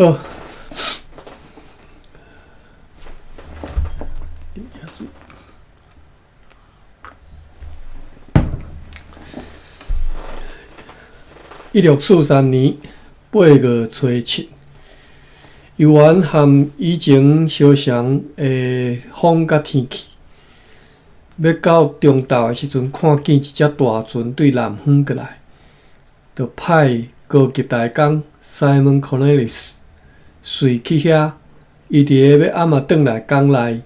好。1643年8月初七，犹原和以前相像的风佮天气。欲到中昼的时阵，看见一隻大船對南方過來，就派高級大工 Simon Cornelis 隨去遐。伊佇咧欲暗仔轉來港內，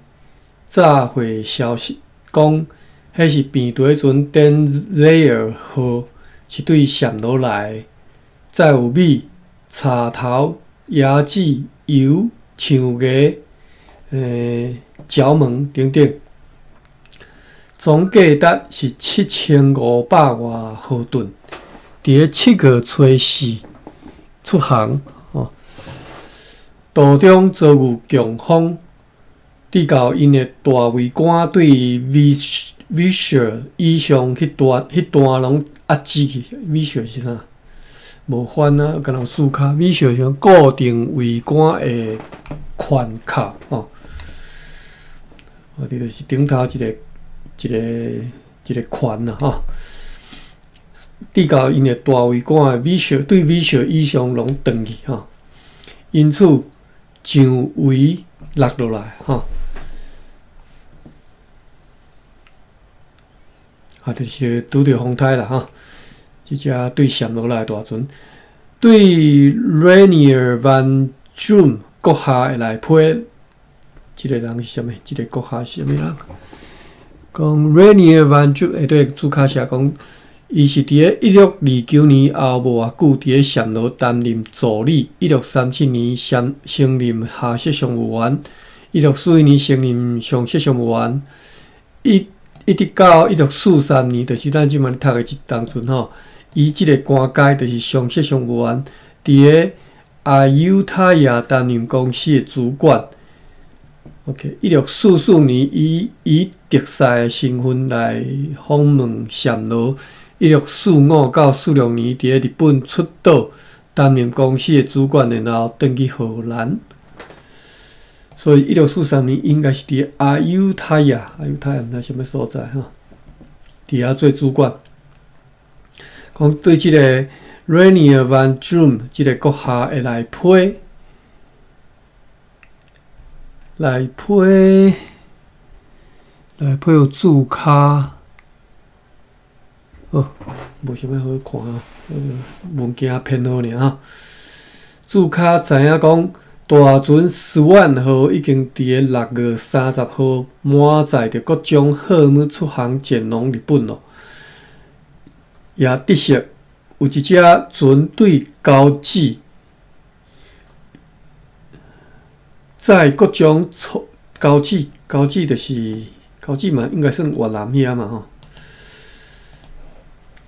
詐回消息，講彼是病毒船 Den 號。是對暹羅來的，載有米、柴頭、椰子、油、象牙、蕉門等等，總價值是7500外荷盾。佇咧7月初四出航，途中遭遇強風，直到𪜶的大桅杆對 Visser 以上彼段彼段攏壓制去。Visser 是啥？無翻啊，敢若有字卡。Visser 是固定桅杆的環卡吼。啊，這就是頂頭一個一個一個環啦吼。直到𪜶的大桅杆的 Visser 對 Visser 以上攏斷去吼，因此上桅落落來吼。啊，就是拄著風颱啦吼！這隻對暹羅來的大船，對 Rainier van Zoom 閣下的內批，這個人是啥物？這個閣下是啥物人？講 Rainier van Zoom 下底註卡寫講，伊是佇咧1629年後無偌久，佇咧暹羅擔任助理。1637年升任下設商務員，1641年升任上設商務員。一直到1643年，就是咱這擺咧讀的這當陣吼，伊這個官階就是上設商務員，佇咧阿尤塔亞擔任公司的主管。OK，1644年，伊以特使的身份來訪問暹羅。1645到46年，佇咧日本出島擔任公司的主管，然後轉去荷蘭。所以1643年應該是佇阿尤塔亞，阿尤塔亞毋知啥物所在吼，佇遐做主管。講對這個 Rainier van Zoom 這個閣下的內批，內批，內批有註卡，好，無啥物好看哦，文件編號爾吼。註卡知影講，大船斯萬號已經佇咧6月30號滿載著各種貨物出航前往日本囉。也得悉有一隻船對交趾載各種交趾，交趾就是交趾嘛，應該算越南遐嘛吼。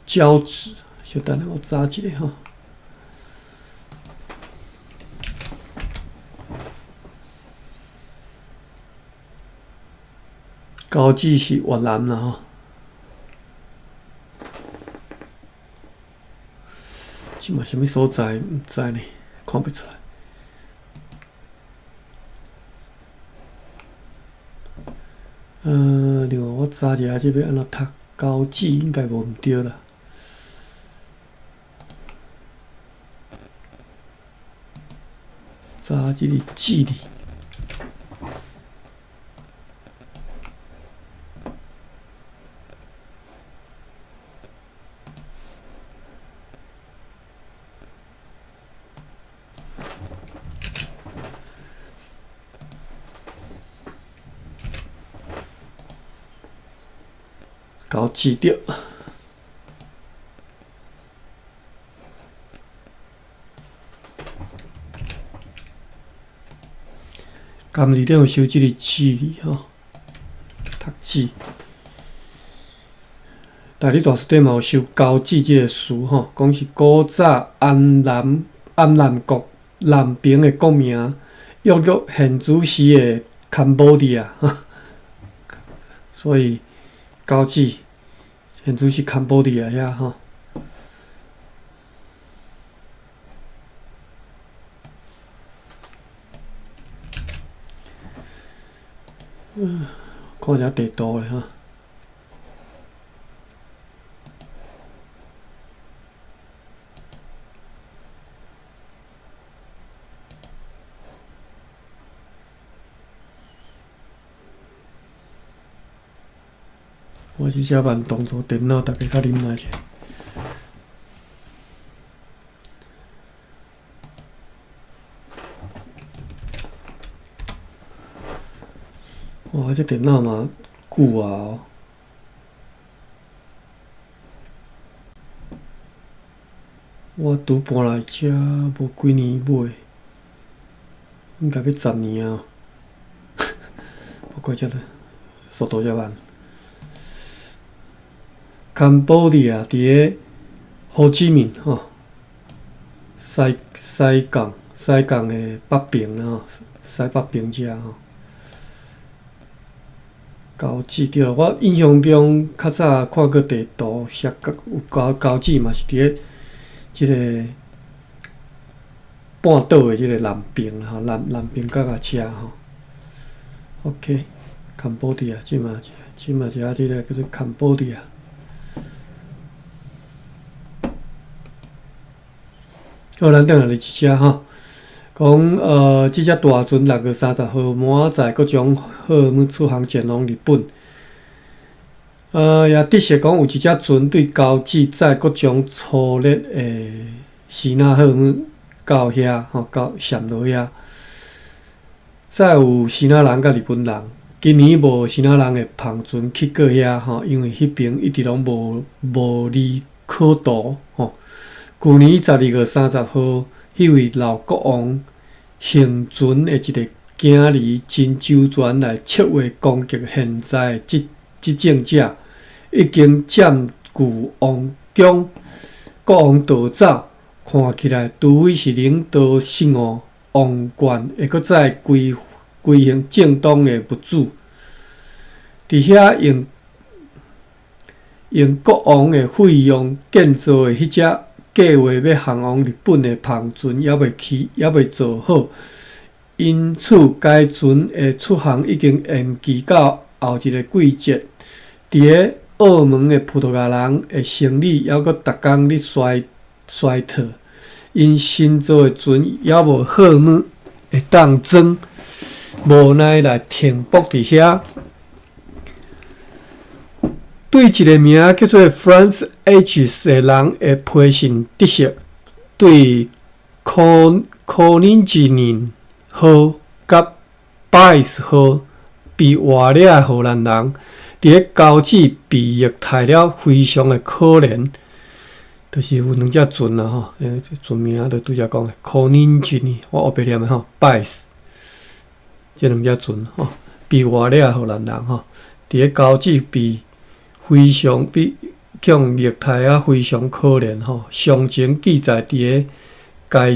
交趾，小等下我查一下吼。交趾是越南啦吼。這嘛啥物所在？毋知呢，看不出來。另外我查一下這欲按怎讀，交趾應該無毋對啦。查這個字字。交趾對。監字頂有收這個字字吼，讀字。大理大辭典嘛有收交趾這個詞吼，講是古早安南安南國南爿的國名，約約現主時的 Cambodia，所以交趾現主時 Cambodia 遐吼。看一下地圖咧哈。我這隻慢動作電腦，大家較忍耐者。哇！這電腦嘛久啊！我拄搬來遮無幾年買，應該欲10年啊！無怪遮速度遮慢。Cambodia 佇个胡志明吼，西貢的北爿吼，西北爿遮吼。交趾對，我印象中較早看過地圖，寫有交趾嘛是佇个這個半島的這個南爿吼，南爿角仔遮吼。OK，Cambodia 這馬這這個叫做 Cambodia。好，咱轉來這隻吼，講這隻大船6月30號滿載各種貨物出航前往日本。也得悉講有一隻船對交趾載各種粗劣的支那貨物到遐吼，到暹羅遐，載有支那人佮日本人。今年無支那人的帆船去過遐吼，因為彼爿一直攏無利可圖吼。舊年12月30號，彼位老國王幸存的一個囝兒真周全來策劃攻擊現在執政者，已經佔據王宮，國王逃走，看起來除非是領導失誤，王冠會閣再歸還正當的物主。佇遐用國王的費用建造的彼隻計劃欲航往日本的帆船猶未做好，因此該船的出航已經延期到後一個季節。佇个澳門的葡萄牙人的生理猶閣逐工咧衰退，𪜶新造的船猶無貨物會當裝，無奈來停泊佇遐。對一個名叫做 Franz H 的人的批信得悉，對 Koningin 號佮 Buys 號被活掠的荷蘭人，佇个交趾被虐待了，非常的可憐。就是有兩隻船啦吼，船名就拄才講的 Koningin，我烏白念的吼，Buys，這兩隻船吼，被活掠的荷蘭人吼，佇个交趾被非常比去予虐待啊，非常可憐吼。詳情記載佇个該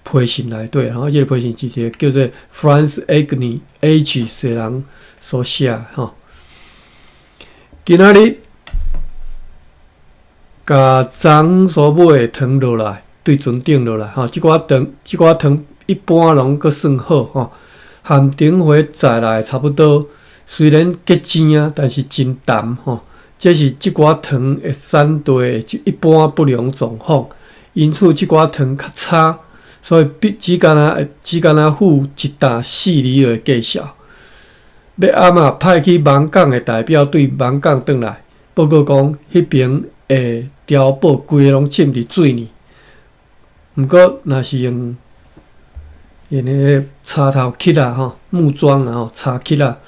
批信內底，吼，這個批信是一個叫做 Franz Agni H 的人所寫吼。今仔日，共昨所買的糖落來，對船頂落來吼，這寡糖一般攏閣算好吼，和頂回載來差不多。雖然結精啊，但是真澹吼。這是這寡糖的產地的一般不良狀況，因此這寡糖較差，所以必只干焦付一擔4厘的價數。欲暗仔派去網港的代表對網港轉來報告講，彼爿的碉堡規个攏浸佇水裡。毋過，若是用彼个柴頭漆啊吼，木樁啊吼，柴漆啊。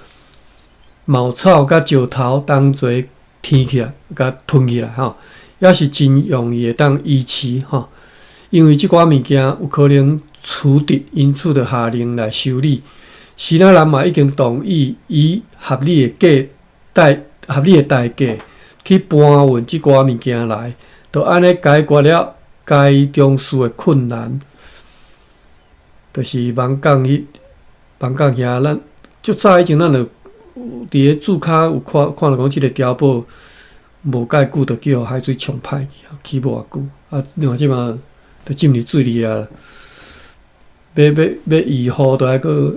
茅草佮石頭同齊添起來，共吞起來吼，也是真容易會當維持吼。因為這寡物件有可能取得，因此就下令來修理。支那人嘛已經同意以合理的代價去搬運這寡物件來，就按呢解決了該中事的困難。就是網港遐，咱足早以前咱就。佇个註跤有看著講，這個碉堡無蓋久，就去予海水沖歹去，起無偌久。啊，另外這馬就浸佇水裡啊，欲醫護，都愛閣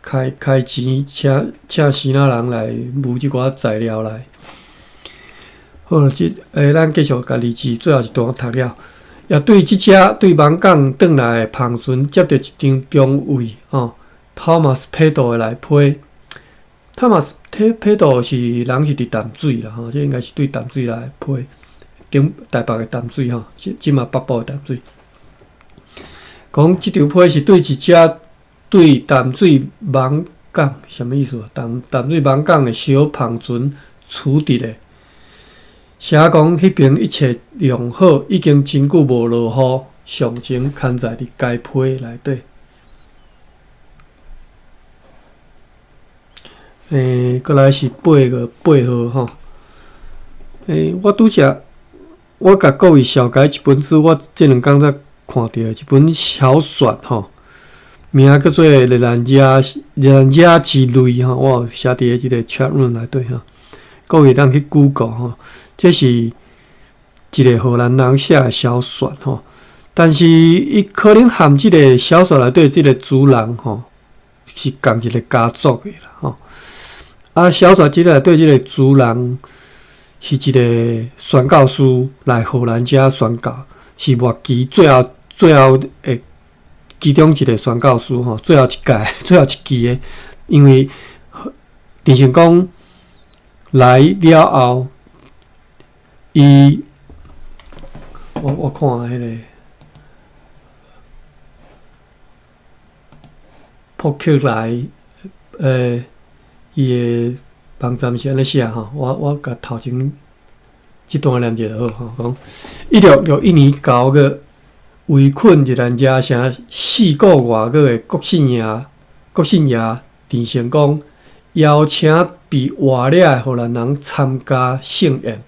開開錢請請生仔人來募這寡材料來。好，這咱繼續共日誌最後一段讀了。也對這隻對網港轉來的帆船接著一張中尉吼，Thomas 批渡的內批。Thomas 批渡是人是佇淡水啦吼，這應該是對淡水來的批，頂台北的淡水吼，這這馬北部的淡水。講這張批是對一隻對淡水網港，啥物意思啊？淡淡水網港的小帆船處置的。寫講彼邊一切良好，已經真久無落雨，詳情刊載佇該批內底。閣來是八月八號吼。我拄才我共各位紹介一本書，我這兩工才看著的一本小說吼，名叫做《熱蘭遮熱蘭遮之淚》吼，我有寫佇這個 chat room 內底吼，各位會當去 Google 吼。這是一個荷蘭人寫的小說吼，但是伊可能含這個小說內底這個主人吼是仝一個家族的啦吼。啊，小說這個內底這個主人是一個宣教師來荷蘭遮宣教，是末期最後最後的其中一個宣教師吼，最後一屆最後一期的，因為鄭成功來了後。伊，我我看彼個，撲克來，伊的網站是按呢寫吼，我我共頭前這段念者就好吼，講1661年9月，圍困熱蘭遮城四個外月的國姓爺，國姓爺鄭成功邀請被活掠的荷蘭人參加盛宴。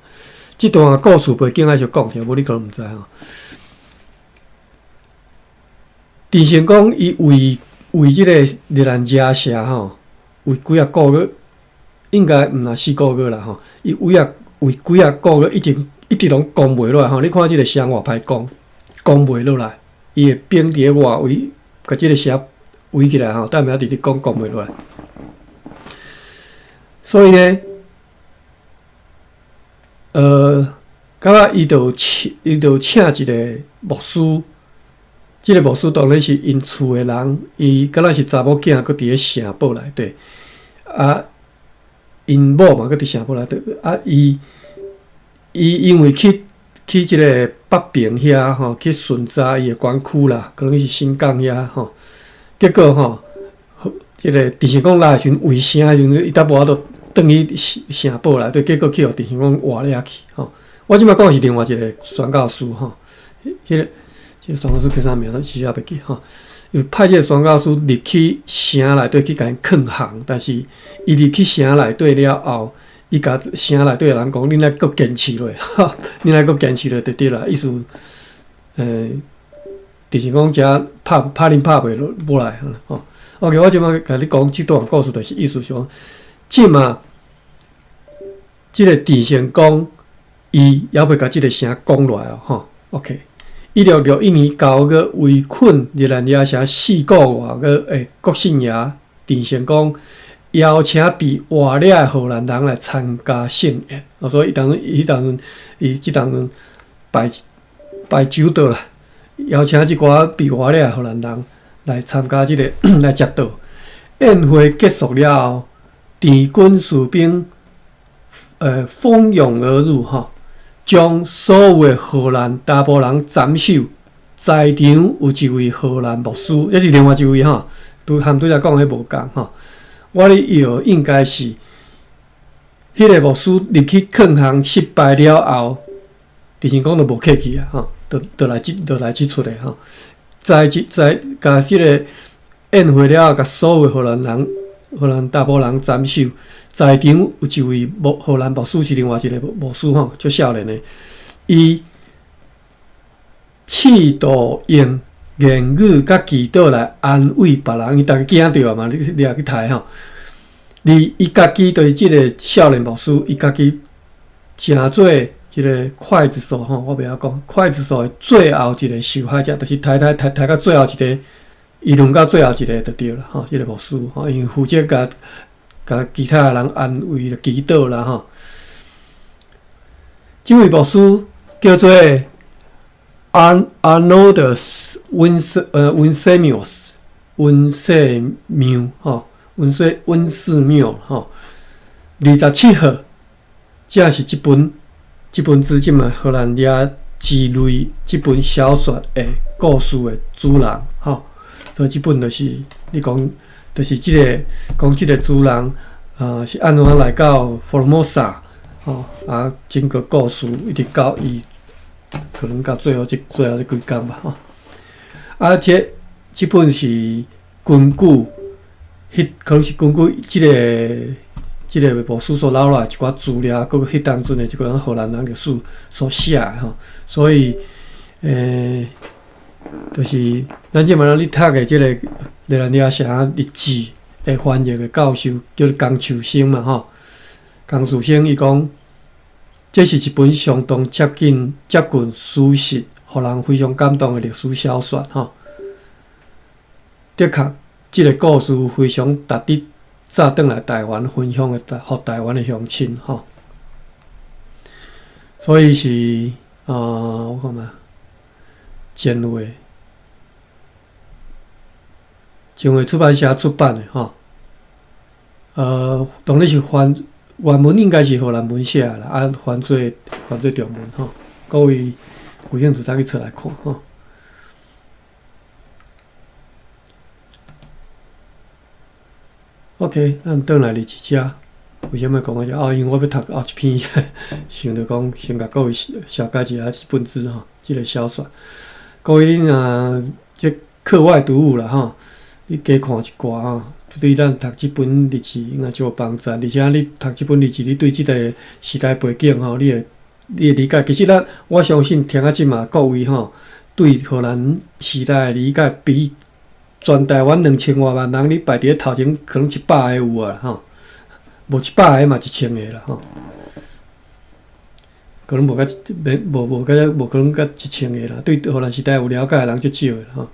這段故事背景愛小講一下，無你可能毋知吼。鄭成功伊圍圍這個熱蘭遮城吼，圍幾仔個月，應該毋若四個月啦吼。伊圍啊圍幾仔個月，一直一直攏攻袂落來吼。你看這個城偌歹攻，攻袂落來，伊的兵佇咧外圍，共這個城圍起來吼，等下佇咧講攻袂落來。所以呢，感覺伊就請伊就請一個牧師，這個牧師當然是𪜶厝的人，伊敢若是查某囝，閣佇咧城堡內底，啊，𪜶某嘛閣佇城堡內底，啊，伊伊因為去去這個北平遐吼，去巡查伊的管區啦，可能是新港遐吼，結果吼，這個鄭成功來的時陣圍城的時陣，伊才無法度。轉去城堡內底，結果去予鄭成功活掠去吼。我這擺講的是另外一個宣教師吼，彼個這個宣教師叫啥名？我一時猶袂記吼。伊派這個宣教師入去城內底去共𪜶抗衡，但是伊入去城內底了後，伊共城內底的人講：恁愛閣堅持落，恁愛閣堅持落就對啦。意思，鄭成功遮拍拍恁拍袂落無來吼。OK，我這擺共你講這段故事，就是意思是講。這馬，這個鄭成功，伊猶未共這個城攻落來哦，吼。OK，1661年9月，圍困熱蘭遮城四個外月的國姓爺鄭成功邀請被活掠的荷蘭人來參加盛宴，所以伊當陣，伊當陣，伊這當陣擺擺酒桌啦，邀請這寡被活掠的荷蘭人來參加這個來食桌。宴會結束了後。鄭軍士兵，蜂擁而入，吼，將所有的荷蘭查埔人斬首。在場有一位荷蘭牧師，抑是另外一位吼，拄含拄才講彼無仝吼。我咧臆應該是，彼個牧師入去抗衡失敗了後，鄭成功就無客氣啊，吼，就就來這就來這出的吼，在這在共這個宴會了後，共所有荷蘭人。荷蘭查埔人斬首，在場有一位牧荷蘭牧師是另外一個牧師吼，足少年的，伊試圖用言語佮祈禱來安慰別人，伊逐家驚著啊嘛，你你也去刣吼。而伊家己就是這個少年牧師，伊家己成做這個劊子手吼，我袂曉講，劊子手的最後一個受害者，就是刣刣刣刣到最後一個。伊輪到最後一个就對啦，吼，這个牧師吼，因為負責共共其他的人安慰、祈禱啦，吼。這位牧師叫做 Arnoldus Winsemius 溫世繆吼，溫世繆吼，27號，這是這本書這馬荷蘭亞之類這本小說的故事的主人吼，所以這本就是你講，就是這個講這個主人啊是按怎來到福爾摩沙吼啊，整個故事一直到伊可能到最後這幾工吧吼，啊這。這本是根據，彼可能是根據這個牧師所留落來一寡資料，閣彼當陣的這個荷蘭人歷史所寫的吼，所以，就是咱這擺咧讀的這個熱蘭遮城日志的翻譯的教授叫做江樹生嘛吼，江樹生伊講，這是一本相當接近事實，予人非常感動的歷史小說吼。的確，這個故事非常值得早轉來台灣分享的，予台灣的鄉親吼。所以是啊，我看覓，前衛出版社出版的吼。當然是翻原文應該是荷蘭文寫的啦，啊，翻做中文吼。各位有興趣再去揣來看吼。OK，咱轉來日誌遮，為啥物講到遮？哦，因為我欲讀後一篇，想著講先共各位紹介一下這本書吼，這個小說。各位恁若這課外讀物啦吼，你加看一寡吼，對咱讀這本日誌應該就有幫助。而且你讀這本日誌，你對這個時代背景吼，你會理解。其實咱我相信聽到這馬各位吼，對荷蘭時代的理解比全台灣2000外萬人，你擺佇咧頭前，可能100個有啊吼，無100個嘛1000個啦吼，可能無甲無無甲無可能甲1000個啦。對荷蘭時代有了解的人足少的吼。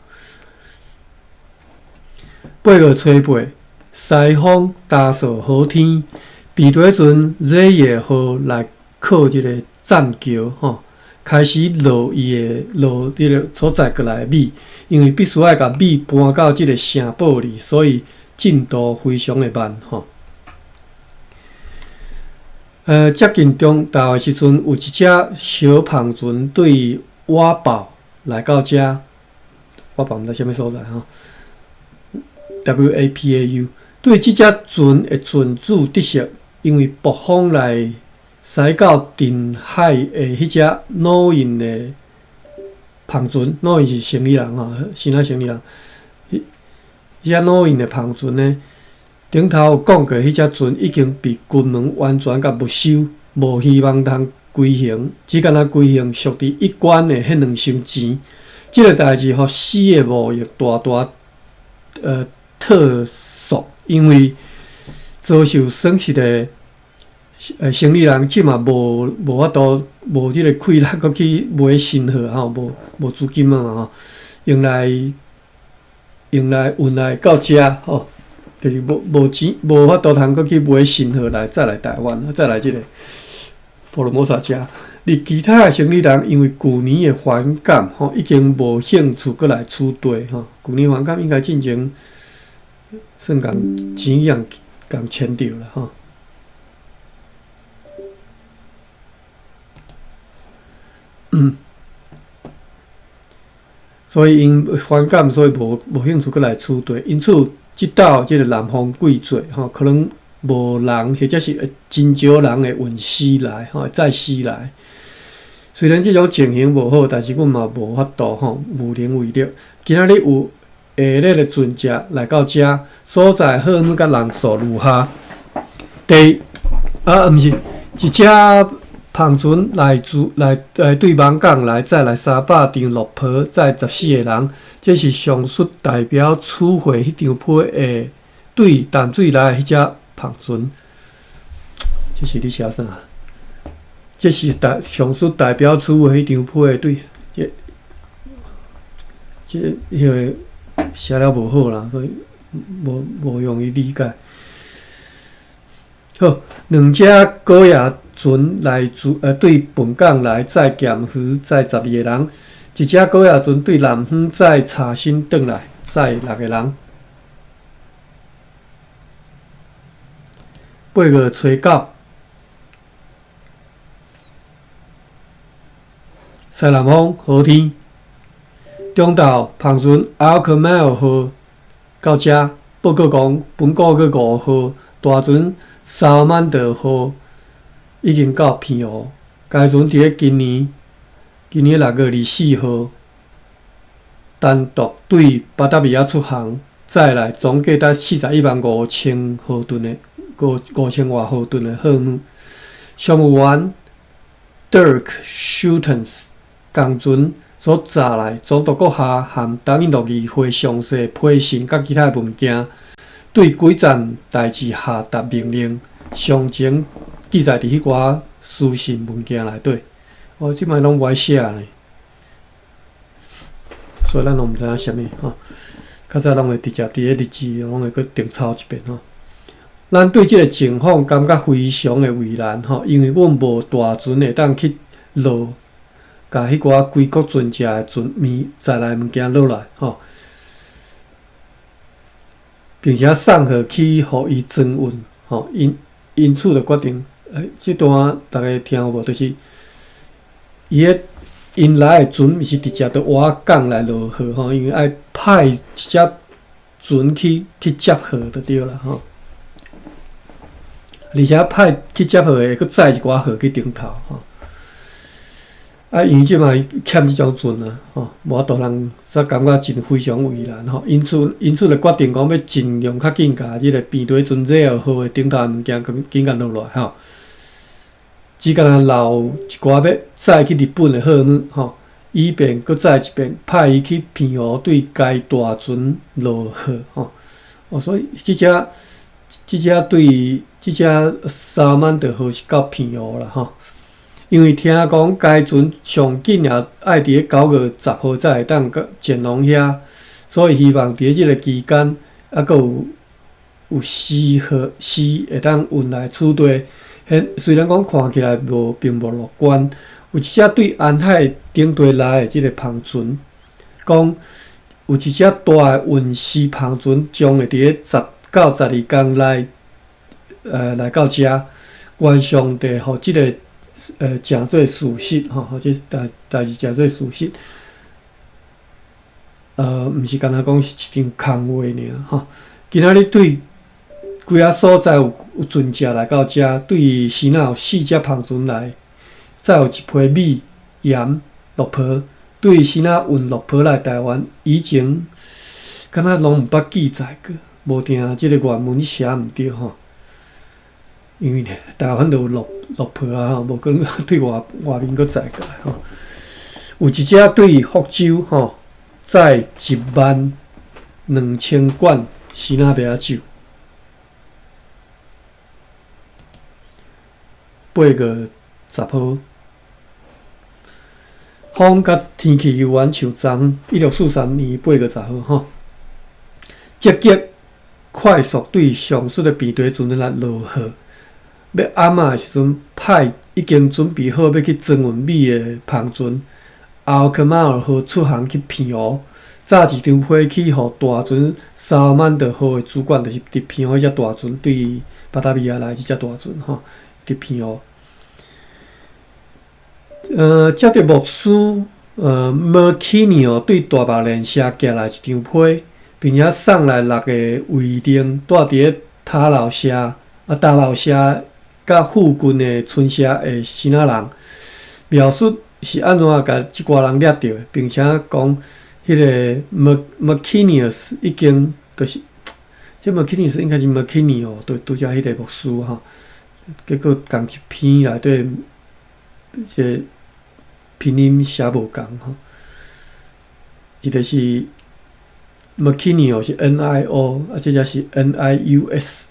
8月初8，西風焦燥好天，皮底船熱夜號來靠這個棧橋吼，開始落伊的落這個所載過來的米，因為必須愛共米搬到這個城堡裡，所以進度非常的慢吼。接近中晝的時陣，有一隻小帆船對瓦堡來到遮，瓦堡毋知啥物所在吼。WAPAU 對這隻船的船主得悉，因為暴風來駛到鎮海的彼隻老印的帆船，老印是生意人吼，新仔生意人。彼隻老印的帆船呢，頂頭有講過，彼隻船已經被金門完全共沒收，無希望通歸還，只干焦歸還屬佇一關的彼兩箱錢。這個代誌予死的貿易大大退縮，因為遭受損失的生意人，這馬無法度，無這個氣力，閣去買新貨吼，無資金啊嘛吼，用來運來到遮吼，就是無錢，無法度通閣去買新貨來再來台灣，再來這個福爾摩沙遮。而其他的生意人因為舊年的反感吼，已經無興趣閣來此地吼。舊年反感應該進前算共錢共共簽著啦吼。所以𪜶反感，所以無興趣閣來此地。因此，這道這個南方季節吼，可能無人或者是真少人會運絲來吼，載絲來。雖然這種情形無好，但是阮嘛無法度吼，無能為力。今仔日有下日的船隻來到遮，所在貨物佮人數如下：第啊，毋是一隻帆船來自來對網港來載來300張落皮，載14個人。這是上述代表此會彼張批的對淡水來的彼隻帆船。這是咧寫啥？這是上述代表此會彼張批的對，這彼個寫了無好啦，所以無容易理解。好，兩隻高壓船來自對本港來載鹹魚，載12個人；一隻高壓船對南方載茶新轉來，載六個人。8月初9，西南風，好天。中晝，帆船阿克邁爾號到遮，報告講，本國閣5號大船薩曼德號已經到澎湖。該船佇咧今年6月24號，單獨對巴達維亞出航，載來總計達41萬5千荷噸的5000外荷噸的貨物。商務員 Dirk Schultens 仝船所載來總督閣下含東印度議會詳細批信佮其他文件，對幾件代誌下達命令，詳情記載佇彼寡書信文件內底。哦，這擺攏無愛寫呢，所以咱攏毋知影啥物吼。較早攏會直接佇咧日誌，攏會閣重抄一遍吼。咱對這个情況感覺非常的為難吼，因為阮無大船會當去落，共彼寡歸國船隻的船物載來物件落來吼，並且送貨去予伊裝運吼，因此就決定，這段逐家聽有無？就是伊个𪜶來的船毋是直接佇外港來落貨吼，因為愛派一隻船去接貨就對啦吼。而且派去接貨的，會閣載一寡貨去頂頭吼。啊，因為這擺欠這種船啊，吼，無法度人煞感覺真非常為難吼。因此就決定講欲盡量較緊共這个平地船這號的頂頭物件緊共落來吼。只干焦留一寡欲載去日本的貨物吼，以便閣載一遍派伊去澎湖對該大船落貨吼。哦，所以這隻對這隻薩曼德號是到澎湖啦吼。因為聽講該船上緊也愛佇咧9月10號才會當閣前往遐，所以希望佇咧這个期間猶閣有絲貨絲會當運來此地。雖然講看起來無並無樂觀，有一隻對安海頂地來的這个帆船，講有一隻大的運絲帆船將會佇咧10到12工內，來到遮，願上帝予這个誠做事實吼，予這代誌誠做事實。毋是干焦講是一場空話爾吼。今仔日對幾仔所在有船隻來到遮，對支那有四隻帆船來，載有一批米、鹽、綠皮，對支那運綠皮來台灣，以前敢若攏毋捌記載過，無定這个原文寫毋對吼。因為台灣就有綠皮啊，吼，無可能對外面閣載過來吼。有一隻對福州吼載1萬2千罐支那麥仔酒。8月10號，風佮天氣猶原像昨1643年8月10號吼，積極快速對上述的平地船來落貨。欲暗仔的時陣，派已經準備好欲去裝運米的帆船阿克馬爾號出航去澎湖，早一張批去予大船薩曼德號的主管，就是佇澎湖彼隻大船對巴達維亞來這隻大船吼，佇澎湖。接著牧師麥基尼哦對大目連社寄來一張批，並且送來六个衛兵，蹛佇咧塔樓社啊，大樓社佮附近的村社的支那人，描述是按怎共這寡人掠著的，並且講彼个麥基尼斯已經就是，這麥基尼斯應該是麥基尼哦，對拄才彼个牧師吼，結果仝一篇內底，這个拼音寫無仝吼，一个是麥基尼哦，是 N I O，啊，這隻是 N I U S。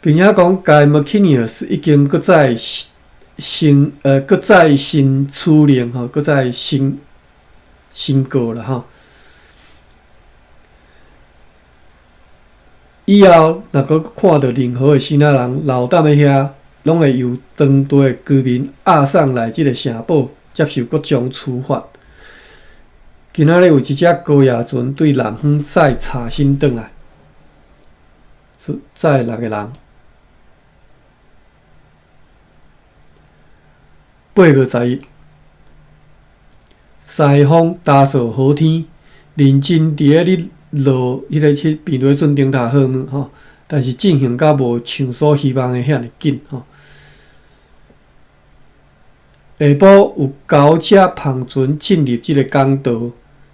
並且講，該麥基尼斯已經閣再新閣再新處理吼，閣再新申告啦吼。以後，若閣看著任何的支那人留踮咧遐，攏會由當地的居民押送來這个城堡，接受各種處罰。今仔日有一隻高額船對南方載柴薪轉來，載六个人。8月11，西風焦燥好天，認真佇咧咧落彼个去平地船頂頭好物吼，但是進行甲無像所希望的遐爾緊吼。下晡有九隻帆船進入這个港道，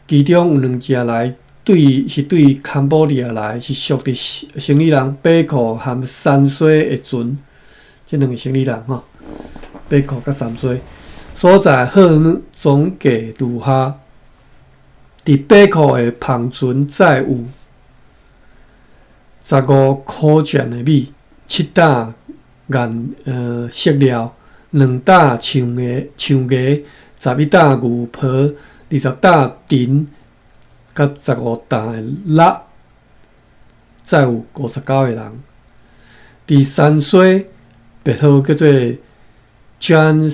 其中有兩隻來對是對坎波利亞來，是屬佇生意人貝庫含山西的船，這兩个生意人吼，貝庫佮山西所在貨物總計如下：佇貝庫的帆船載有15箍錢的米，7擔顏色料。兩擔樹芽、樹芽，11擔牛皮，20擔藤，佮15擔的蠟，載有59個人。佇山西，別號叫做 Jan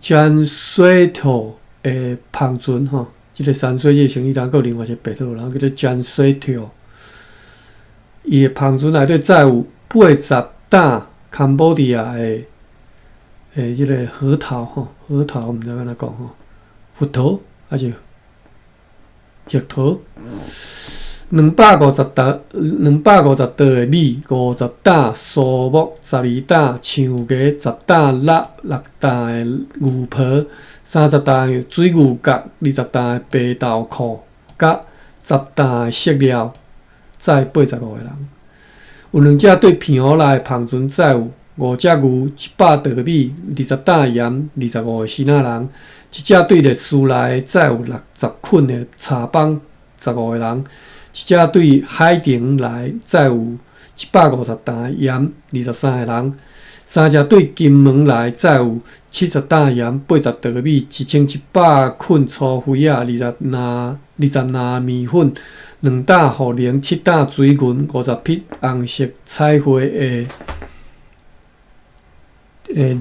Jan 水頭的帆船吼，這个山西這个生意人，閣有另外一个別號，人叫做 Jan 水頭。伊的帆船內底載有80擔坎波迪亞的。欸，這个核桃吼，核桃毋知按怎講吼，核桃還是核桃？250擔，250袋的米，50擔蘇木，12擔樹芽，10擔蠟，6擔的牛皮，30擔的水牛角，20擔的白豆蔻，佮10擔的色料，載85個人。有兩隻對澎湖來的帆船載有五隻牛，100袋米，20擔鹽，25個支那人。一隻對麗斯來載有60捆的柴枋，15個人。一隻對海澄來載有150擔鹽，23個人。三隻對金門來載有70擔鹽，80袋米，1100捆粗灰仔，20籃20籃麵粉，2擔茯苓，7擔水銀，50匹紅色彩繪的。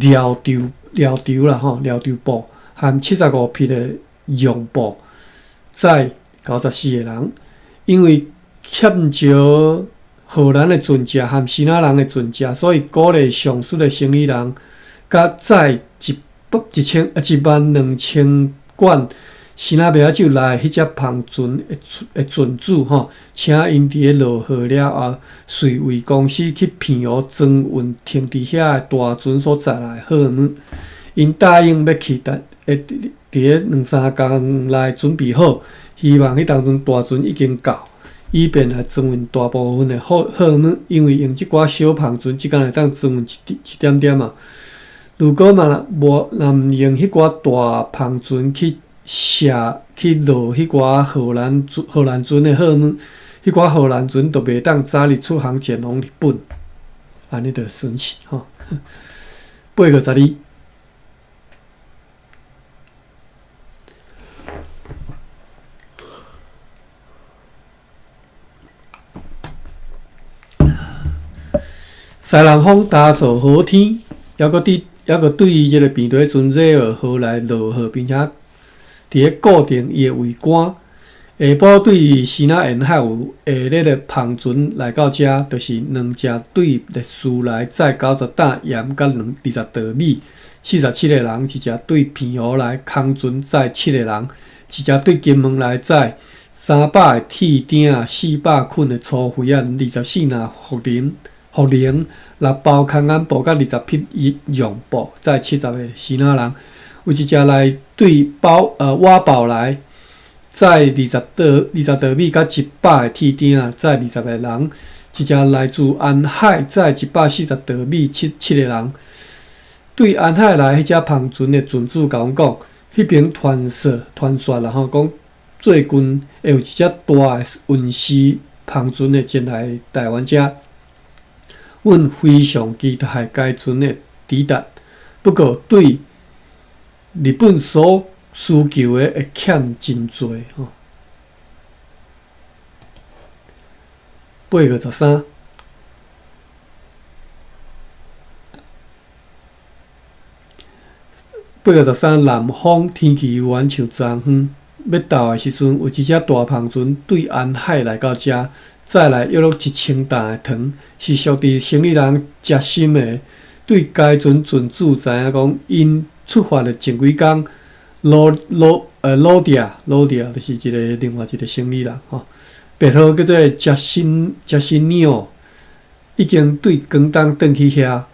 料绸料绸啦吼，料绸布含75匹的絨布，載94個人。因為欠少荷蘭的船隻含支那人的船隻，所以鼓勵上述的生意人，佮載一百一千12000罐支那麥仔酒來彼隻帆船的的船主吼，請𪜶佇咧落雨了後，隨衛公司去澎湖裝運停佇遐的大船所載來貨物。𪜶答應欲去，但會佇咧兩三工內準備好，希望彼當陣大船已經到，以便來裝運大部分的貨貨物。因為用這寡小帆船，只敢會當裝運一一點點仔。如果嘛無若毋用彼寡大帆船去。卸去落彼寡荷蘭荷蘭船的貨物，彼寡荷蘭船就袂當早日出航前往日本，按呢就損失吼。8月12，西南風焦燥好天，猶閣佇猶閣對這个平地船熱河來落雨，並且。佇咧固定伊的桅杆，下晡對支那沿海有下熱的帆船來到遮，就是兩隻對麗斯來載90擔鹽佮兩20袋米，47個人；一隻對澎湖來空船載7個人，一隻對金門來載300個鐵釘、400捆的粗灰仔、24籃茯苓、茯苓、6包空眼布佮20匹絨布，載70個支那人。有一隻來對包瓦堡來載20袋20袋米佮100個鐵釘，載20個人；一隻來自安海載140袋米七七个人。對安海來彼隻帆船的船主共阮講，彼爿傳說傳說啦吼，講最近會有一隻大的運輸帆船會前來台灣遮。阮非常期待該船的抵達，不過對日本所需求的會欠真濟吼。8月13， 8月13南方天氣猶原像昨昏欲到的時陣，有一隻大帆船對安海來到遮，載來約莫1000擔的糖，是屬佇生理人食心的。對該船船主知影講，𪜶出發的前幾工，魯魯呃魯迪亞魯迪亞就是一個另外一個生理人吼，別號叫做食心食心鳥，已經對廣東轉去遐。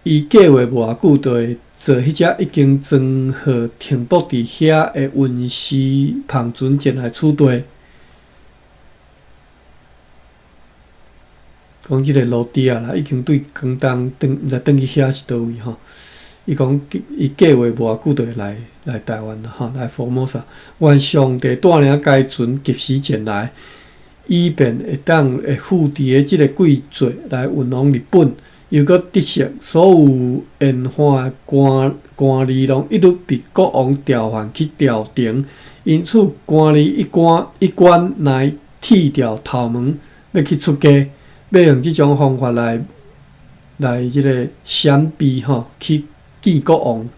伊計劃無偌久，就會坐彼隻已經裝好停泊佇遐的運輸帆船前來此地。講這个魯迪亞啦，已經對廣東轉，毋知轉去遐是佗位吼。伊講伊計劃無偌久就會來來台灣啦，吼，來福摩薩。願上帝帶領該船及時前來，以便會當會赴佇个這个季節來運往日本。又閣得悉，所有沿岸的官官吏攏一律被國王調換去朝廷，因此官吏一官一官乃剃掉頭毛，欲去出家。欲用這種方法來來這个閃避吼，去見國王。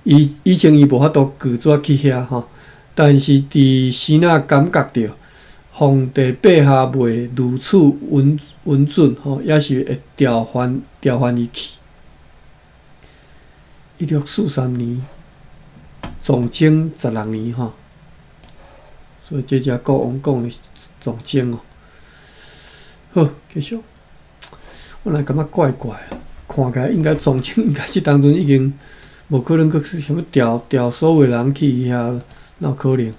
伊以前伊無法度拒絕去遐吼，但是佇生仔感覺著皇帝陛下袂如此允允准吼，也是會調還調還伊去。1643年，崇禎十六年吼，所以這只國王講的是崇禎哦。好，繼續。我來感覺怪怪，看起來應該崇禎應該這當陣已經無可能閣去啥物調調所有人去遐，哪有可能？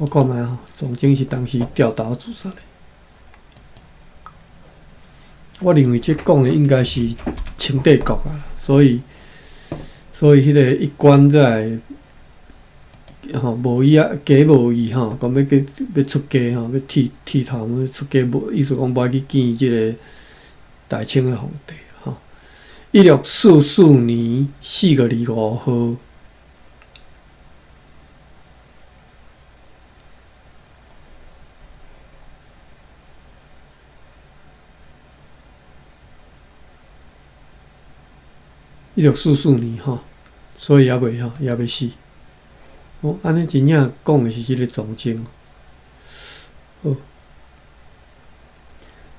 我看覓吼，崇禎是當時吊頭自殺的。我認為這講的應該是清帝國啊，所以所以彼个一關才會吼無意啊，假無意吼，講欲去欲出家吼，欲剃剃頭毛出家，無意思講無愛去見這个大清的皇帝吼。1644年4月25號，1644年吼，所以猶未吼，猶未死。哦，按呢真正講的是這个崇禎。好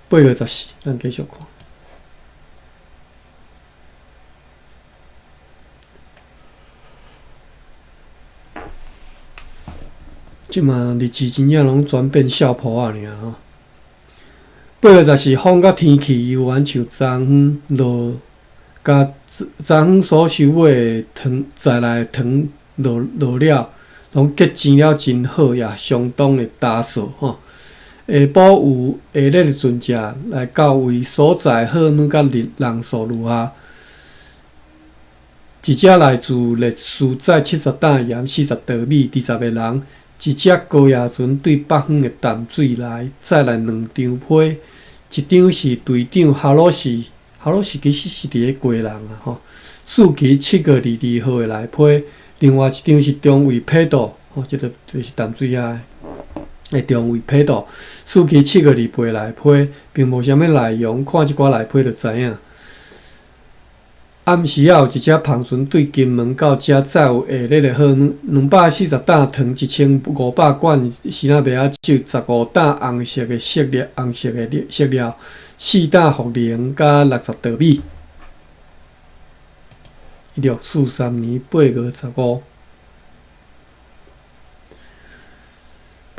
，8月14，咱繼續看。這馬日子真正攏轉變笑破仔爾吼。8月14，風佮天氣猶原像昨昏落，共昨昏所收買的糖載來的糖落落了，攏結晶了真好，也相當的焦燥吼。下晡有下熱的船隻來到位所載貨物佮人人數如下：一隻來自列斯載70擔鹽、40石米，20個人；一隻高壓船對北方的淡水來，載來兩張批，一張是隊長哈魯士，哈魯士其實是佇咧基隆啊吼，四期7月22號的來批；另外一張是中尉佩道，吼，這个就是淡水遐的中尉佩道，四期7月28來批，並無啥物內容，看這寡內批就知影。暗時仔有一隻帆船對金門到遮載有下熱的貨物，240擔糖，1500罐生仔麥仔酒，15擔紅色的色料，紅色的色料，4擔茯苓，佮60石米。1643年8月15，8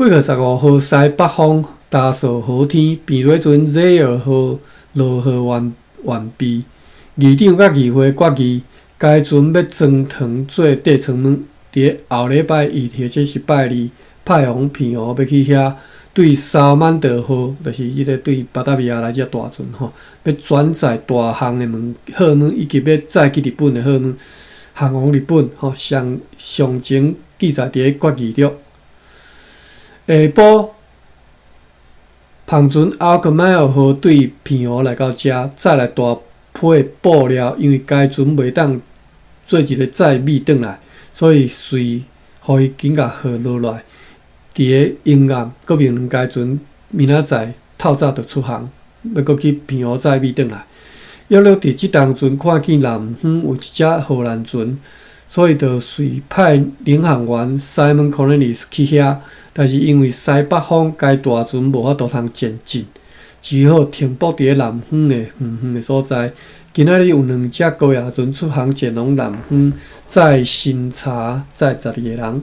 月15號西北風，焦燥好天，平底船 ZL 號落貨完完畢。議長佮議會決議，該船欲裝糖做底倉物。佇後禮拜一，或者是拜二，派往澎湖欲去遐，對薩曼德號，就是彼个對巴達維亞來這大船吼，欲轉載大項的物貨物，以及欲載去日本的貨物，航往日本吼。上上前記載佇咧決議錄。下晡，帆船阿克邁爾號對澎湖來到遮，載來大批布料，因為該船袂當做一个載米轉來，所以隨予伊緊共貨落來。佇咧沿岸，閣命令該船明仔載透早就出航，欲閣去澎湖載米轉來。約略佇這當陣，看見南方有一隻荷蘭船，所以就隨派領航員 Simon Cornelis 去遐，但是因為西北風，該大船無法度通前進，只好停泊佇咧南方的遠遠的所在。今仔日有兩隻高壓船出航前往南方，載新茶，載12個人。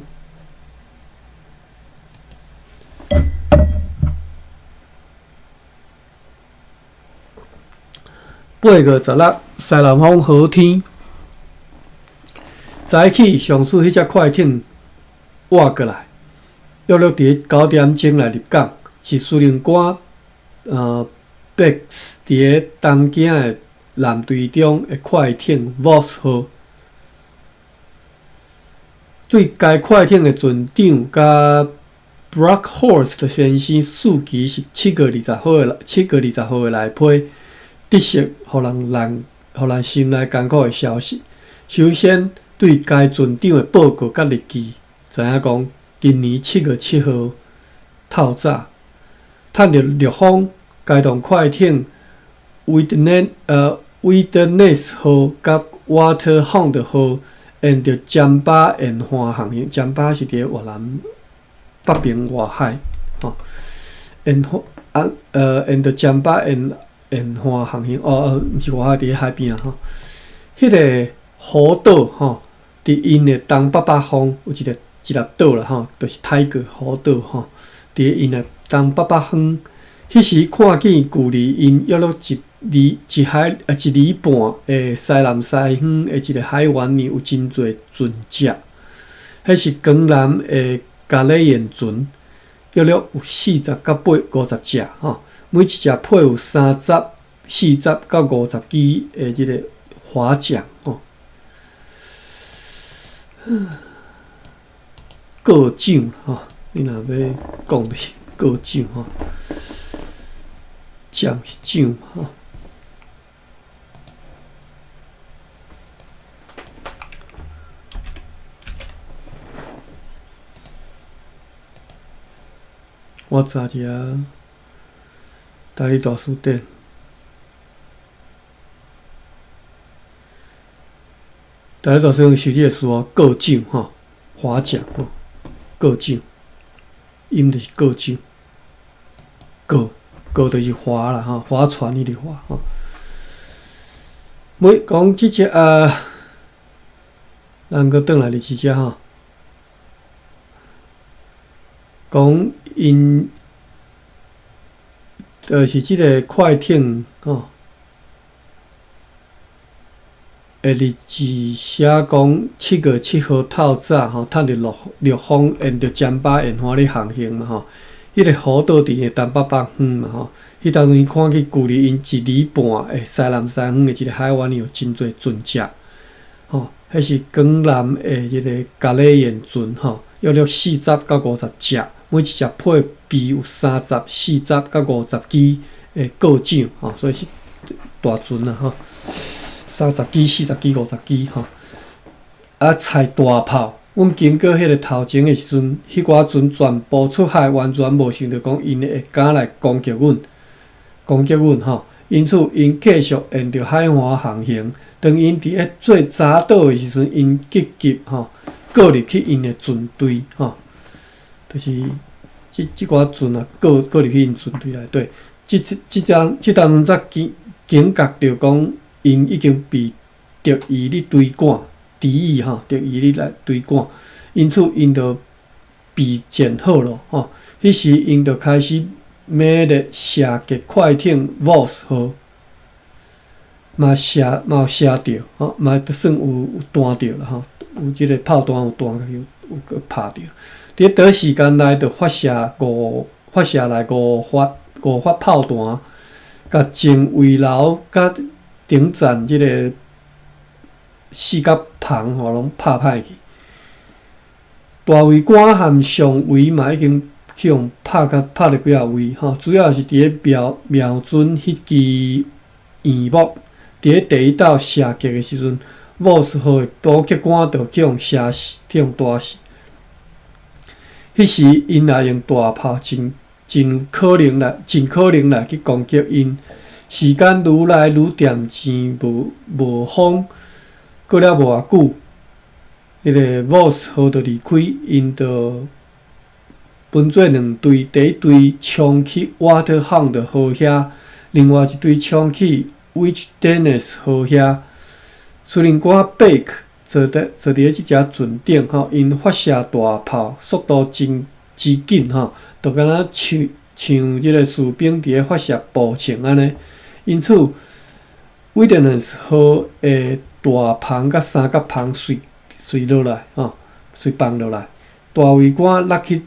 8月16，西南風好天。早起上次彼隻快艇倚過來，約略佇9點鐘來入港，是司令官貝克佇咧東京的艦隊中的快艇 Vos 號。對該快艇的船長佮 Brockhorst 先生，四期是七月二十號的7月20號的來批，得悉予人難予人心內艱苦的消息。首先，對該船長的報告佮日記，知影講今年7月7號透早，趁著逆風，該棟快艇 Witness 號佮 Waterhound 號沿著暹巴沿岸航行。暹巴是佇咧越南北邊外海，吼，沿岸啊沿著暹巴沿岸航行，哦哦，毋是外海，佇咧海邊啊吼，彼個虎島吼，佇𪜶的東北北方有一粒島啦吼，就是泰國虎島吼，佇𪜶的東北北方，彼時看見距離𪜶約略一里一海啊一里半的西南西方的一个海灣裡有真濟船隻，彼是江南的咖喱鹽船，約略有40到50隻吼，每一隻配有30、40到50支的這个划槳吼。過槳吼，你若欲講就是過槳吼，槳是槳吼。我查一下台語大辭典。台語大辭典搜這个詞哦，過槳吼，划槳吼，過槳，音就是過槳，過過就是划啦吼，划船彼个划吼。每講這隻啊，咱閣轉來佇這隻吼，講𪜶就是這个快艇吼。的日誌寫講7月7號透早吼，趁著落逆風，沿著暹巴沿岸咧航行嘛吼。彼个虎島佇的東北北方嘛吼。彼當陣看見距離𪜶一里半的西南西方的一个海灣裡有真濟船隻，吼，彼是江南的這个咖喱鹽船吼，約略40到50隻，每一隻配備有30、40到50支的過槳吼，所以是大船啦吼。30支、40支、50支吼，啊，載大炮。阮經過彼个頭前的時陣，彼寡船全部出海，完全無想著講𪜶會敢來攻擊阮，攻擊阮吼。因此，𪜶繼續沿著海岸航行。當𪜶佇咧做閘島的時陣，𪜶急急吼過入去𪜶的船隊吼，就是這寡船啊過入去𪜶船隊內底。這當陣才警覺著講。𪜶已經被敵意咧追趕，敵意吼，敵意咧來追趕，因此𪜶就備戰好咯吼。彼時𪜶就開始猛烈射擊快艇 Vos 號，嘛射嘛有射著吼，嘛算有彈著啦吼，有這个炮彈有彈有有閣拍著。佇短時間內就發射來五發炮彈，共前桅樓佮頂層這个四角帆吼，攏拍歹去。大桅杆和上桅嘛已經去予拍著幾仔位吼，主要是佇咧瞄準彼支圓木，佇咧第一道射擊的時陣，Vos 號的補給桿就去予射死，去予彈死。彼時𪜶若用大炮，真可能來去攻擊𪜶。時間愈來愈漸漸無風，過了無偌久，彼个 Vos 號就離開，𪜶就分做兩隊，第一隊衝去 Waterhound 號遐，另外一隊衝去 Witness 號遐。司令官貝克坐佇咧這隻船頂吼，𪜶發射大炮，速度真之緊吼，就敢若像像這个士兵佇咧發射步槍按呢。因此，Witness 號的大帆佮三角帆隨隨落來吼，隨放落來。大桅杆落去，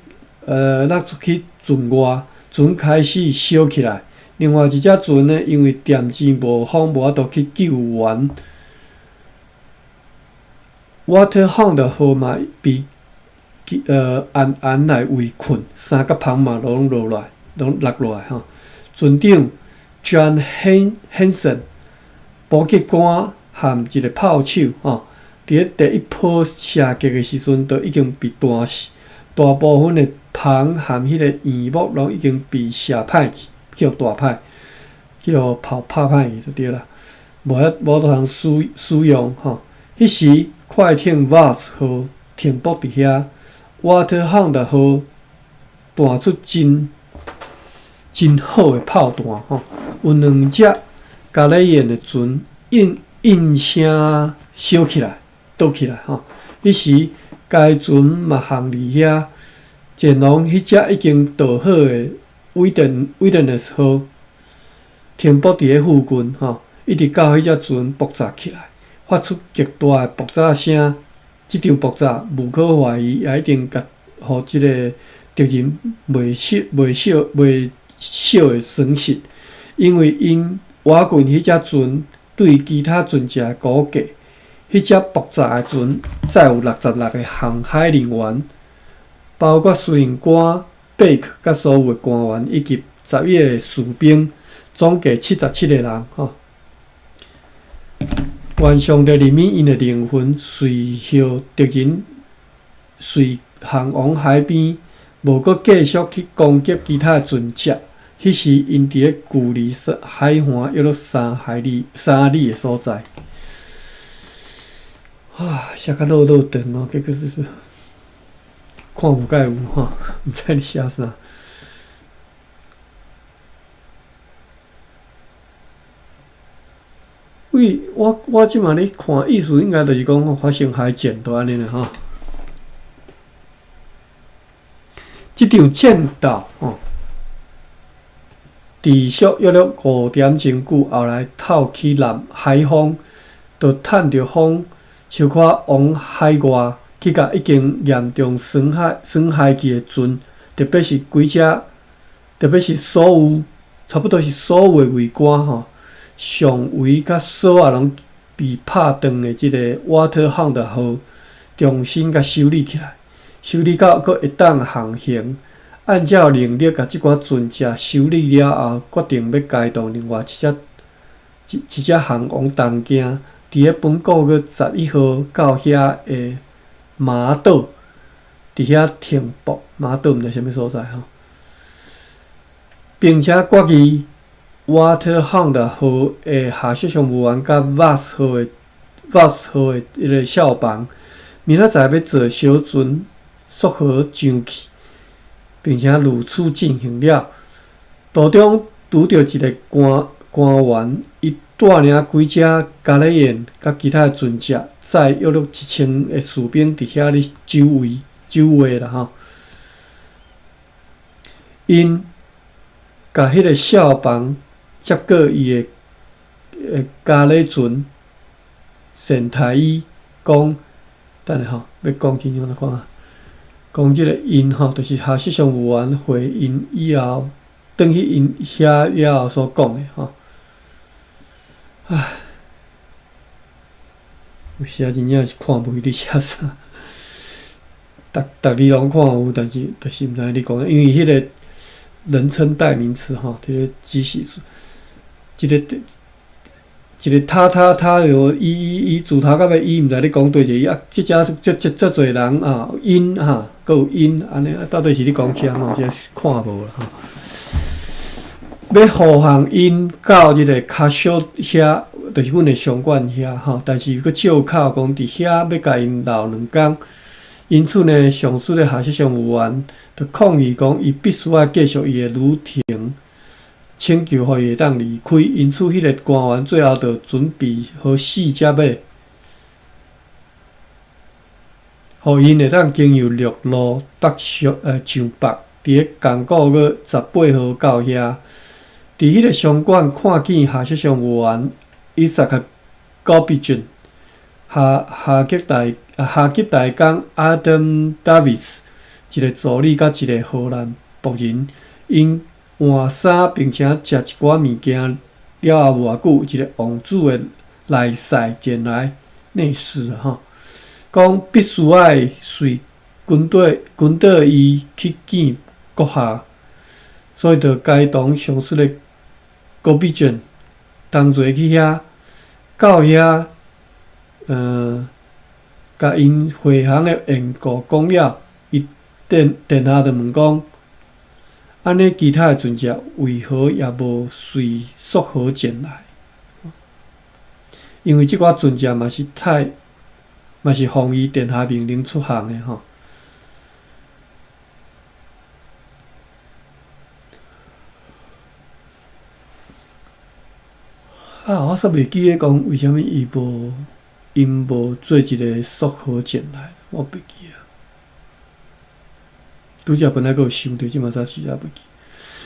落出去船外，船開始燒起來。另外一隻船呢，因為惦錢無風，無法度去救援。Waterhound 號嘛被暗暗來圍困，三角帆嘛攏落來，攏落落來吼。船長 John Hanson 補給官和一個炮手吼，佇咧第一波射擊的時陣，就已經被彈死，大部分的帆和彼個舷木攏已經被射歹去，去予彈歹，去予炮拍歹去就對啦，無法無法度通使使用吼。彼時，快艇 Vos 號停泊佇遐，Waterhound 號彈出真真好的炮彈吼，有兩隻 galleon 的船應應聲燒起來，倒起來吼。彼時，該船嘛航佇遐，前往彼隻已經倒好的 Witness 號停泊佇咧附近吼，一直到彼隻船爆炸起來，發出極大的爆炸聲。這場爆炸無可懷疑，也一定共予這个敵人袂少袂少袂少的損失，因為𪜶倚近彼隻船對其他船隻的估計，彼隻爆炸的船載有66个航海人員，包括司令官貝克佮所有的官員以及11个士兵，總計77个人吼。願上帝憐憫𪜶的靈魂，隨予敵人隨航往海邊，無閣繼續去攻擊其他的船隻。彼時，𪜶佇咧距離海岸約3海里3里的所在。啊，寫甲落落長哦，結果是看無蓋有吼，毋知咧寫啥。為我我這馬咧看，意思應該就是講發生海戰，就按呢啦吼。這場戰鬥吼，持續約了5點鐘久，後來透起南海風，就趁著風，小可往海外去，共已經嚴重損害損害去的船，特別是幾隻，特別是所有，差不多是所有的桅杆吼。上圍佮索仔攏被拍斷的這个 Waterhound 號重新共修理起來，修理到閣會當航行。按照能力共這寡船隻修理了後，決定欲開動另外一隻一一隻航往東行，佇咧本個月11號到遐的馬島，佇遐停泊。馬島毋知啥物所在吼，並且決議。Waterhound 號的下屬商務員佮 Vos 號的 Vos 號的彼个數房，明仔載欲坐小船溯河上去，並且如此進行了。途中拄著一个官官員，伊帶領幾隻 galleon 佮其他的船隻，載約略1000个士兵佇遐咧守衛守衛啦吼。𪜶共彼个數房接過伊的咖喱船，善待伊講，等下吼，欲講清楚來看下，講這个𪜶吼，就是下屬商務員回應以後，轉去𪜶遐了後所講的吼。唉，有時真正是看無彼咧寫啥，逐逐字攏看有，但是就是毋知影咧講，因為彼个人稱代名詞吼，這个只是一个一个他他他有伊伊伊自頭到尾伊毋知咧講佗一個伊啊，這遮這這遮濟人啊，𪜶哈，閣有𪜶按呢，到底是咧講啥吼？這是看無啦吼。欲護航𪜶到這个卡小遐就是阮的商館遐吼，但是閣借口講佇遐欲共𪜶留兩工，因此呢，上述的下屬商務員就抗議講，伊必須愛繼續伊的旅程，請求予伊會當離開。因此，彼個官員最後就準備好四隻馬，予𪜶會當經由陸路北上上北，佇咧仝個月18號到遐。佇彼個商館看見下屬商務員伊薩克·高比俊、哈吉大公 Adam Davis 一個助理佮一個荷蘭僕人，𪜶換衫並且食一寡物件了後無偌久，一個王子的內侍前來內侍吼，講必須愛隨跟綴伊去見閣下，所以就偕同上述的高比俊同齊去遐，到遐，共𪜶飛行的緣故講了，伊殿下就問講：按呢其他的船隻為何也無隨溯河前來？因為這寡船隻嘛是太，嘛是奉伊殿下命令出航的吼。啊！我煞袂記得講為啥物伊無𪜶無做一个溯河前來，我袂記啊。拄才本來閣有想著，這馬煞實在袂記。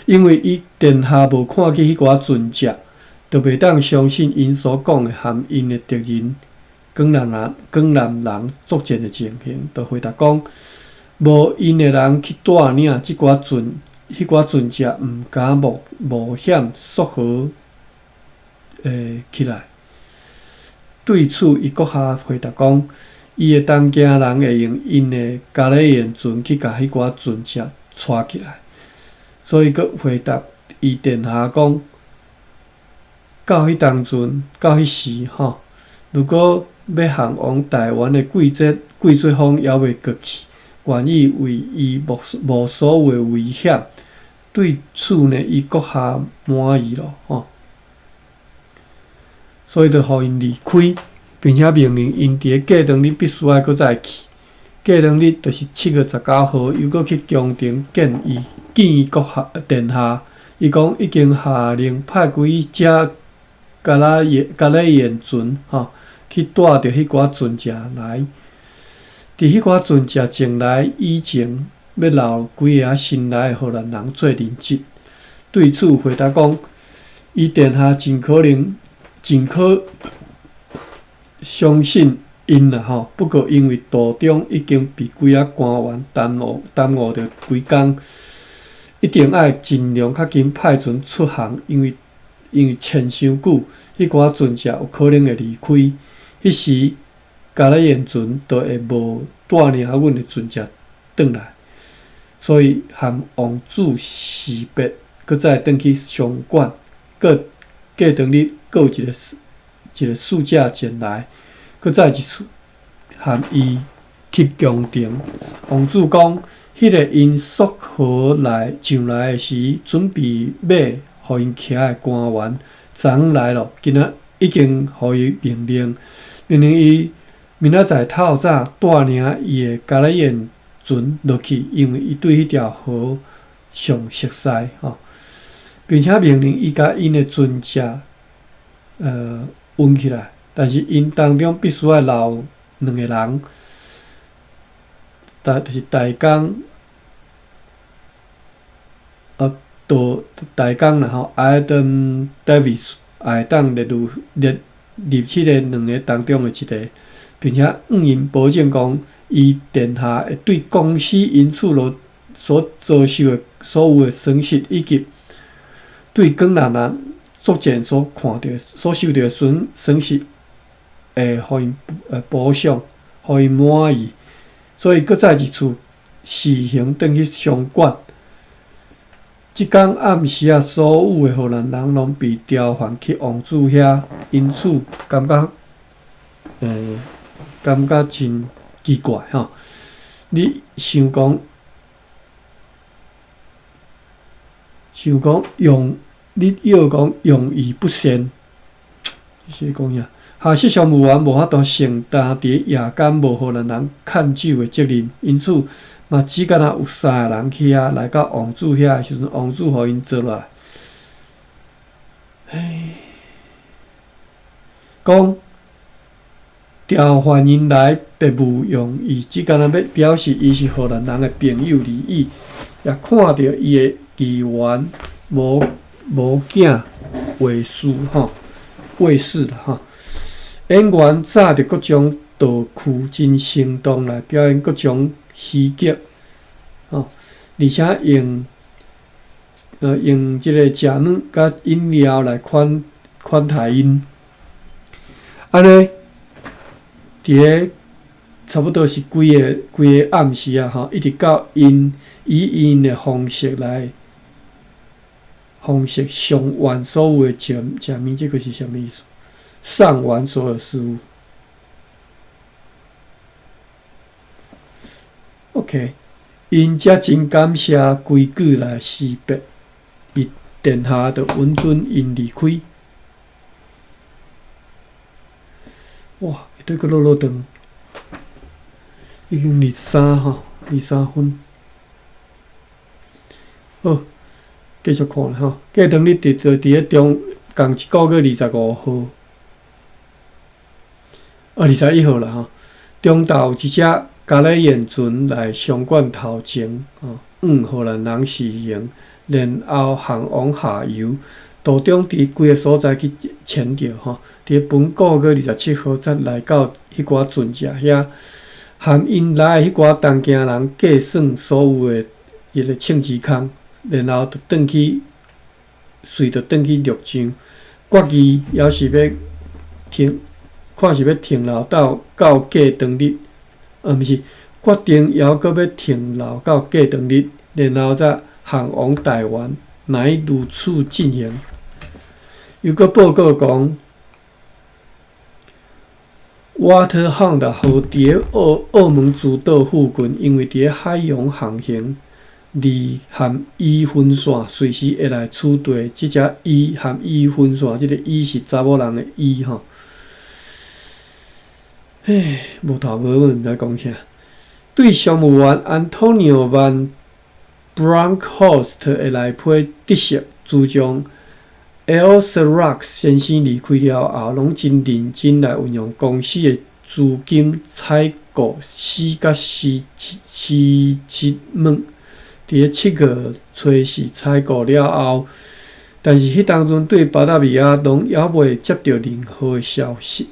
因為伊殿下無看見彼寡船隻，就袂當相信𪜶所講的和𪜶的敵人江南人作戰的情形，就回答講：無𪜶的人去帶領這寡船，彼寡船隻毋敢冒險溯河。起來。對此，伊閣下回答講，伊的同行人會用𪜶的加勒燕船去共彼寡船隻帶起來，所以閣回答伊殿下講，到彼當陣，到彼時吼，如果欲向王台灣的季節風猶未過去，願意為伊無所有的危險。對此呢，伊閣下滿意咯，吼。所以就予𪜶離開，並且命令𪜶佇咧過兩日必須愛閣再去。過兩日就是7月19號，又閣去宮廷見伊，見伊閣下殿下。伊講已經下令派幾隻加勒燕船，吼，去帶著彼寡船隻來。佇彼寡船隻前來以前，欲留幾个新來的荷蘭人做人質。對此回答講，伊殿下盡可能。盡可相信𪜶啦吼，不過因為途中已經被幾仔官員耽誤著幾工，一定愛盡量較緊派船出航，因為穿傷久，彼寡船隻有可能會離開，彼時加勒燕船就會無帶領阮的船隻轉來，所以和王子辭別，閣再轉去商館，閣過兩日。閣有一個使者前來，閣再一次和伊去宮廷。王子講，彼個𪜶溯河來上來的時，準備馬予𪜶騎的官員，昨昏來咯，今仔已經予伊命令，命令伊明仔載透早帶領伊的加勒燕船落去，因為伊對彼條河上熟似吼，並且命令伊共𪜶的船隻。運起來，但是𪜶當中必須愛留兩個人，就是大工，道大工啦吼，Adam Davis 也會當列入彼個兩个當中的一个，並且向𪜶保證講，伊殿下會對公司因此囉所遭受的所有的損失，以及對江南人作戰所看著、所受著的損失，會予𪜶補償，予𪜶滿意。所以，閣再一次辞行轉去商館。這工暗時仔，所有的荷蘭人攏被調還去王子遐，因此感覺真奇怪吼。你想講，想講用。你欲講用意不善，是講啥？下色商務員無法度承擔佇夜間無荷蘭人看守的責任，因此嘛只干焦有三个人去遐，來到王子遐的時陣，王子予𪜶坐落來。唉，講調換𪜶來別無用意，只干焦欲表示伊是荷蘭人的朋友而已。也看著伊的議員無囝衛士吼，衛士啦吼。演員紮著各種道具，真生動來表演各種喜劇，吼，而且用這个食物佮飲料來款待𪜶。按呢，佇咧差不多是規个暗時啊，吼，一直到𪜶以𪜶的方式來方式上完所有的食物，這个是啥物意思？上完所有食物。OK，𪜶才真感謝規矩來惜別，伊殿下就允准𪜶離開。哇！會對閣落落長，已經23吼，23分。好，繼續看啦吼。過當日佇佇咧中仝一個月25號，啊，21號啦吼。中晝有一隻加里燕船來商館頭前，吼，向荷蘭人示行，然後航往下游。途中佇幾个所在去潛著吼，佇本個月27號才來到彼寡船隻遐，含𪜶來的彼寡東京人計算所有的彼个秤子空，然後就轉去，隨著轉去陸上，決議猶是欲停，看是欲停留到過當日，毋是，決定猶閣欲停留到過當日，然後才航往台灣，乃如此進行。又閣報告講，Waterhound 號佇咧澳門諸島附近，因為佇咧海洋航行而和伊分線，隨時會來取代這隻伊和伊分線，這个伊是查某人的伊吼。唉，無頭無尾，毋知講啥。對商務員 Antonio van Bronckhorst 的內批得悉，自從 Elserock 先生離開了後，攏真認真來運用公司的資金採購絲佮絲織物。佇咧7月初四採購了後，但是彼當陣對巴達維亞攏猶未接著任何的消息。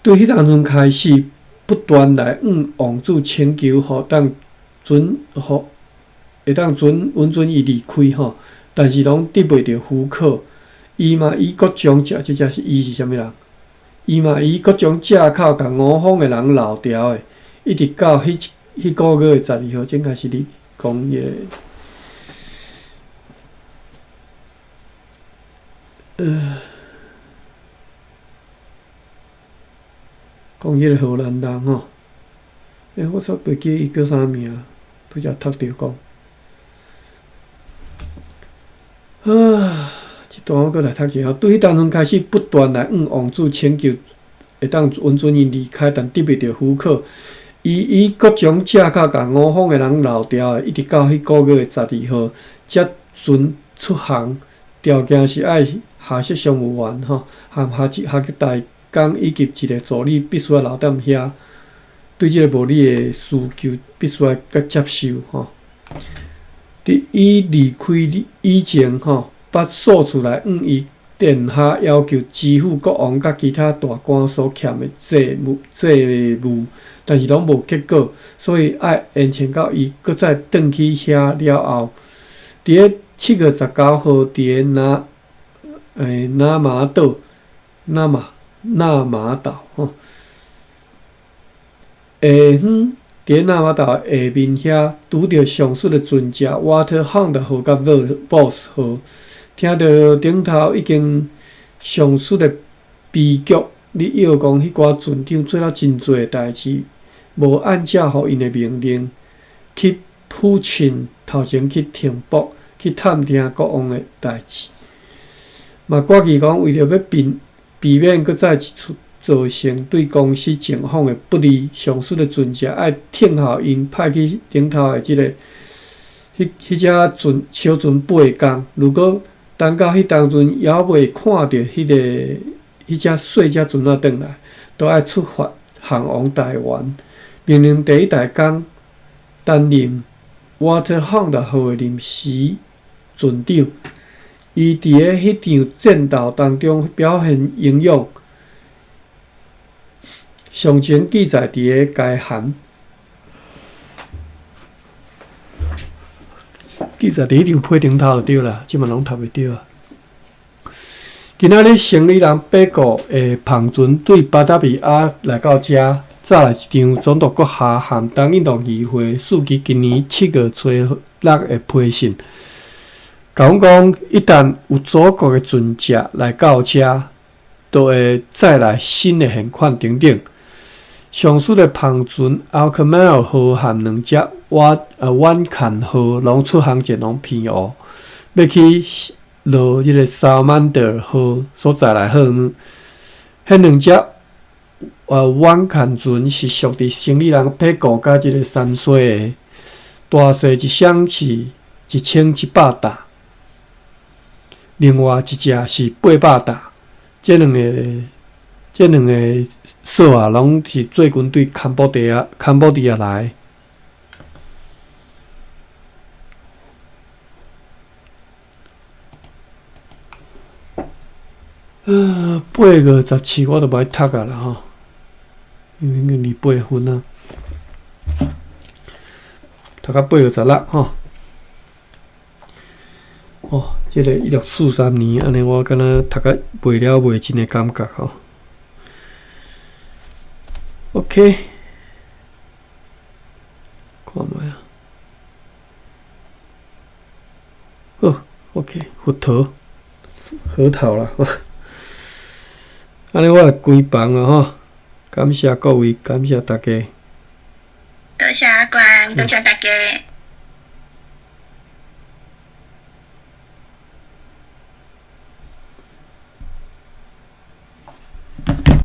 對彼當陣開始，不斷來向王子請求，予當准予會當准允准伊離開吼，但是攏得袂著許可。伊嘛以各種藉，這隻是伊是啥物人？伊嘛以各種藉口，共五方的人留牢的，一直到彼個月的12號，這應該是咧講伊个，講彼個荷蘭人吼，我煞袂記伊叫啥名，拄才讀著講。啊，這段我閣來讀一下。對彼當陣開始不斷來向王子請求，會當允准𪜶離開，但得袂著許可。伊以各種藉口共五方的人留牢的，一直到彼個月的12號，才准出航。條件是愛下設商務員吼，含下吉大港以及一个助理必須愛留踮遐。對這个無理的需求，必須愛閣接受吼。佇伊離開以前吼，捌數次來向伊殿下要求支付國王佮其他大官所欠的債務，但是攏無結果，所以愛延長到伊閣再轉去遐了後，佇咧7月19號，佇咧那瑪島、那瑪島吼，下昏佇咧那瑪島下面遐，拄著上述的船隻 Waterhound 號佮 Vos 號，聽著頂頭已經上述的悲劇，咧臆講彼寡船長做了真濟代誌，無按照予𪜶的命令去普凊頭前去停泊去探聽國王的代誌。嘛決議講，為著欲避免閣再一次造成對公司情況的不利，上述的船隻愛聽候𪜶派去頂頭的這个彼彼隻船小船8工。如果等到彼當陣猶未看著彼隻細隻船仔轉來，都愛出發航往台灣。命令第一大工擔任 Waterhound 號的臨時船長。伊佇咧彼場戰鬥當中表現英勇，詳情記載佇咧該函。記載佇彼張批頂頭就對啦，這馬攏讀袂著啊。今仔日生理人八股的帆船對巴達維亞來到遮，載來一張總督閣下和東印度議會署於今年7月初六的批信，共阮講，一旦有祖國的船隻來到遮，就會載來新的現款等等。上述的帆船 Alkmaar 號和兩隻瓦坎號攏出航前攏偏誤，欲去落這个薩曼德號所載來貨物。彼兩隻瓦坎船是屬佇生理人體國佮這个山西的，大細一箱是1700擔，另外一隻是800擔。這兩個數啊，攏是最近對坎波迪亞來。8月17我就無愛讀啊啦吼，因為已經28分啊，讀到8月16吼。哦，這个1643年，按呢我敢若讀甲袂了袂盡的感覺吼。OK，看覓啊？好，OK，核桃，核桃啦。按呢我來關房啊吼，感謝各位，感謝大家。多謝阿關，多謝大家。